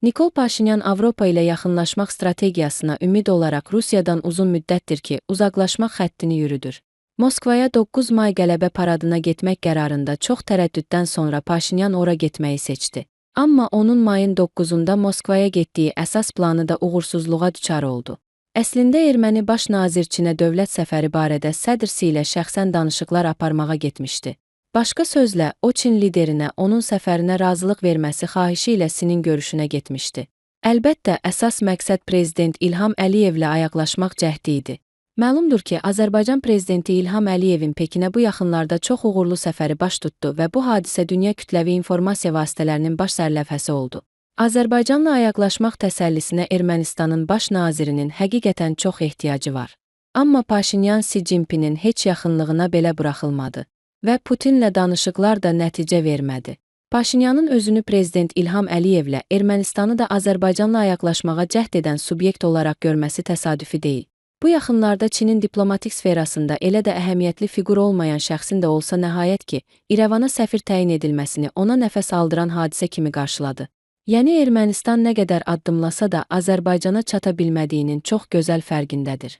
Nikol Paşinyan Avropa ilə yaxınlaşmaq strategiyasına ümid olaraq Rusiyadan uzun müddətdir ki, uzaqlaşmaq xəttini yürüdür. Moskvaya 9 may qələbə paradına getmək qərarında çox tərəddüddən sonra Paşinyan ora getməyi seçdi. Amma onun mayın 9-unda Moskvaya getdiyi əsas planı da uğursuzluğa düçar oldu. Əslində erməni baş nazir Çinə dövlət səfəri barədə sədr Si ilə şəxsən danışıqlar aparmağa getmişdi. Başqa sözlə, o Çin liderinə onun səfərinə razılıq verməsi xahişi ilə Sinin görüşünə getmişdi. Əlbəttə, əsas məqsəd prezident İlham Əliyevlə ayaqlaşmaq cəhdi idi. Məlumdur ki, Azərbaycan prezidenti İlham Əliyevin Pekinə bu yaxınlarda çox uğurlu səfəri baş tutdu və bu hadisə dünya kütləvi informasiya vasitələrinin baş sərlövhəsi oldu. Azərbaycanla ayaqlaşmaq təsəllisinə Ermənistanın baş nazirinin həqiqətən çox ehtiyacı var. Amma Paşinyan Si Cinpinin heç yaxınlığına belə buraxılmadı və Putinlə danışıqlar da nəticə vermədi. Paşinyanın özünü prezident İlham Əliyevlə Ermənistanı da Azərbaycanla ayaqlaşmağa cəhd edən subyekt olaraq görməsi təsadüfi deyil. Bu yaxınlarda Çinin diplomatik sferasında elə də əhəmiyyətli fiqur olmayan şəxsin də olsa nəhayət ki, İrəvana səfir təyin edilməsini ona nəfəs aldıran hadisə kimi qarşıladı. Yəni Ermənistan nə qədər addımlasa da Azərbaycana çata bilmədiyinin çox gözəl fərqindədir.